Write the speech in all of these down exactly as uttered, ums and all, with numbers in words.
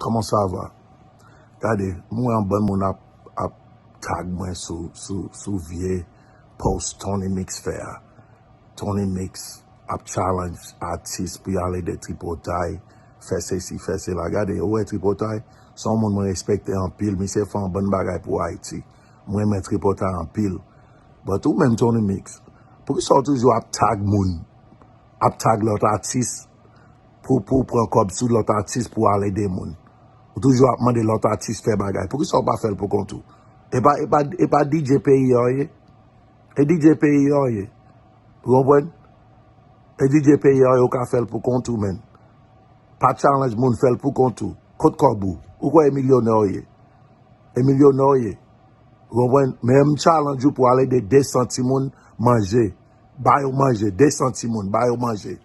Comment ça va? Gade, m wè yon bann moun ap, ap tag mwen sou, sou, sou vye post Tony Mix fè a. Tony Mix ap challenge atis pou y al ede tripotay, fè sesi, fè sela. Gade, ou wè tripotay, se yon moun mwen respekte anpil, misye fè yon bann bagay pou Ayiti. Mwen renmen tripotay anpil. But ou menm Tony Mix, poukisa w toujou ap tag moun, ap tag lòt atis, pou, pou w pran kòb sou lòt atis pou w al ede moun? Ou toujou ap mande lòt atis fè bagay. Poukisa w pa fè l pou kont ou? E pa, e pa, e pa D J peyi a w ye? E D J peyi a w ye? Ou konprann? E D J peyi a w ye, ou ka fè l pou kont ou, menn. Pa challenge moun, fè l pou kont ou. Kot kòb ou? Ou kwè e milyonè w ye? E milyonè w ye? Ou konprann? Men m challenge ou pou al ede de san timoun manje. Ba yo manje, de san timoun, ba yo manje.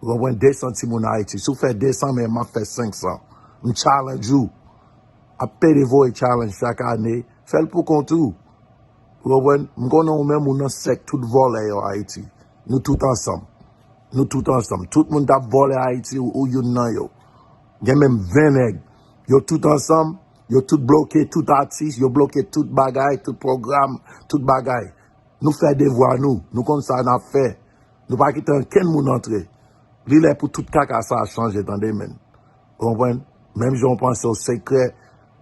Ou konprann? De san timoun Ayiti. Si w fè de san, men m ap fè senk san. M challenge ou. Ap pede voye challenge chak ane. Fè l pou kont ou. Ou konprann? M konnen ou menm ou nan sèk tout vòlè yo Ayiti. Nou tout ansanm. Nou tout ansanm. Tout moun t ap vòlè Ayiti, ou, ou youn nan yo. Gen menm ven nèg. Yo tout ansanm, yo tout bloke tout atis, yo bloke tout bagay, tout pwogram, tout bagay. Nou fè devwa nou, nou konn sa n ap fè. Nou pa kite ankenn moun antre. Li lè pou tout kaka sa a chanje, tande, menn. Ou konprann? Menm jan w panse w sekrè,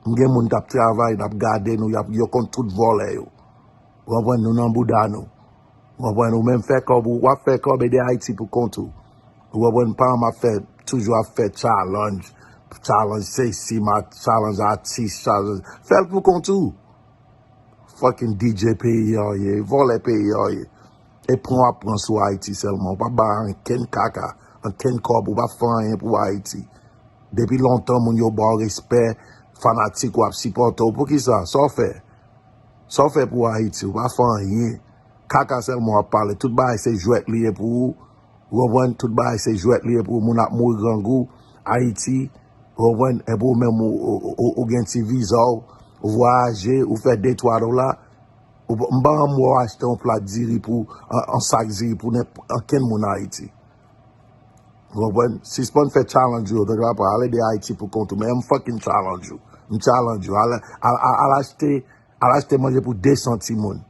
m gen moun k ap travay, n ap gade nou, y ap, yo konn tout vòlè yo. Ou konprann? Nou nan bouda nou. Ou konprann? Ou menm fè kòb, ou w ap fè kòb, ede Ayiti pou kont ou. Ou konprann? Pa m ap fè, toujou ap fè challenge, challenge sesi, ma, challenge atis, challenge. Fè l pou kont ou. Fucking D J peyi a w ye, vòlè peyi a w ye. E pran w ap pran sou Ayiti sèlman. Ou pa bay ankenn kaka, ankenn kòb, ou pa fè anyen pou Ayiti. Depi lontan, moun yo ba w respè, fanatik ou ap sipòte w. Poukisa? Sa w fè? Sa w fè pou Ayiti? Ou pa fè anyen. Kaka sèlman w ap pale. Tout bagay se jwèt li ye pou ou. Ou konprann? Tout bagay se jwèt li ye pou ou. Moun ap mouri grangou. Ayiti, ou konprann? Epi ou menm, ou, ou, ou, ou gen ti viza w, ou vwayaje, ou fè de twa dola. Ou, m pa janm wè w achte yon plat diri pou, yon, yon sak diri pou nenp-, ankenn moun Ayiti. Ou konprann? Sispann fè challenge yo, tankou apa, al ede Ayiti pou kont ou. Men m fucking challenge ou. M challenge ou. Al, al, al, al achte, al achte manje pou de san timoun.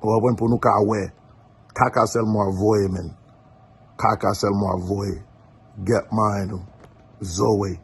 Ou konprann? Pou nou ka wè. Kaka sèlman w ap voye, menn. Kaka sèlman w ap voye. Get mine ou. Zoe.